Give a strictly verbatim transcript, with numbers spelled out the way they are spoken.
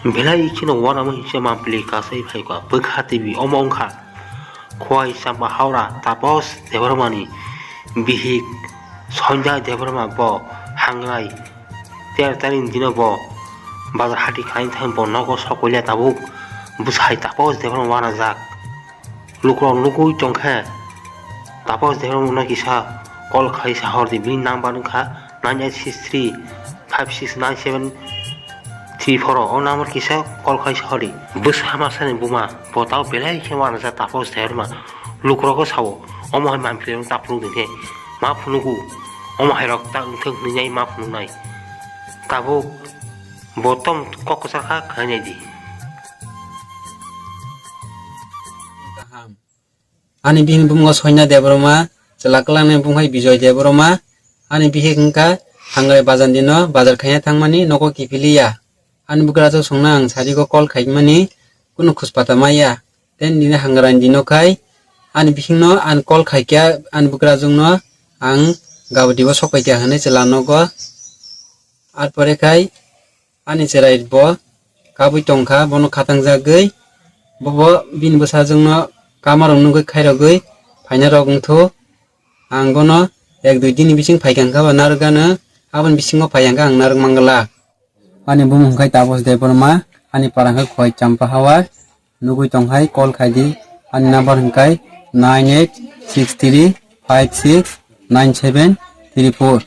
Belai kheno uanama hinsa mampli kasai phaikha bwkha T V omo wngkha Khowai Champa Howrah Tapos Debbarmani bihik Sonjay Debbarma. Bo hangrai ter tarin dino bo bazar hati khlaina thang bo nogo sokolia tabuk bwsai Tapos Debbarma uanajak. Lukurok nugwi tongkhe Tapos Debbarmano kisa call khai sahordi, bini number wngkha nine eight six three five six nine seven three four. O number kisa call khai sahordi. Bwsa masani buma bo tao belai khe uanajak Tapos Debbarma. Lukurok sao omo hai mampli ta phunuk dinkhe ma phunugo, omo hairok ta wngthok hinwi ma phunuknai. Tabuk bo tom kok kwchar kha khainai di. Ani bihikni bumung Soina Debbarma, chwla kwlangni bumung hai Bijoy Debbarma. Ani bihik wngkha hangrai bazar dino bazar khaina thangmani nogo kiphiliya. Ani bwkrajwk songno ang sarigo call khaimani kunu khuspata maya. Ten dini hangrai dino khai ani bihikno ang call khaikha, ani bwkrajwkno ang gabadibo sokpaikha hwnwi chwla nogo. Arpore khai ani chwrai bo kabui tongkha, bono khatangjagwi bobo bini bwsajwkno kamarok nugwi khairogwi phainarok wngthu. Ang bono ek dui dini bising phaikha hwnkha ba narwkgano, aboni bisingo phai hwnkha ang narwk mangla. Ani bumung hwnkha Tapos Debbarma, ani para hwnkha Khowai Champa Howrah, nugwi tong hai call khai di, ani number hwnkha nine eight six three five six nine seven three four.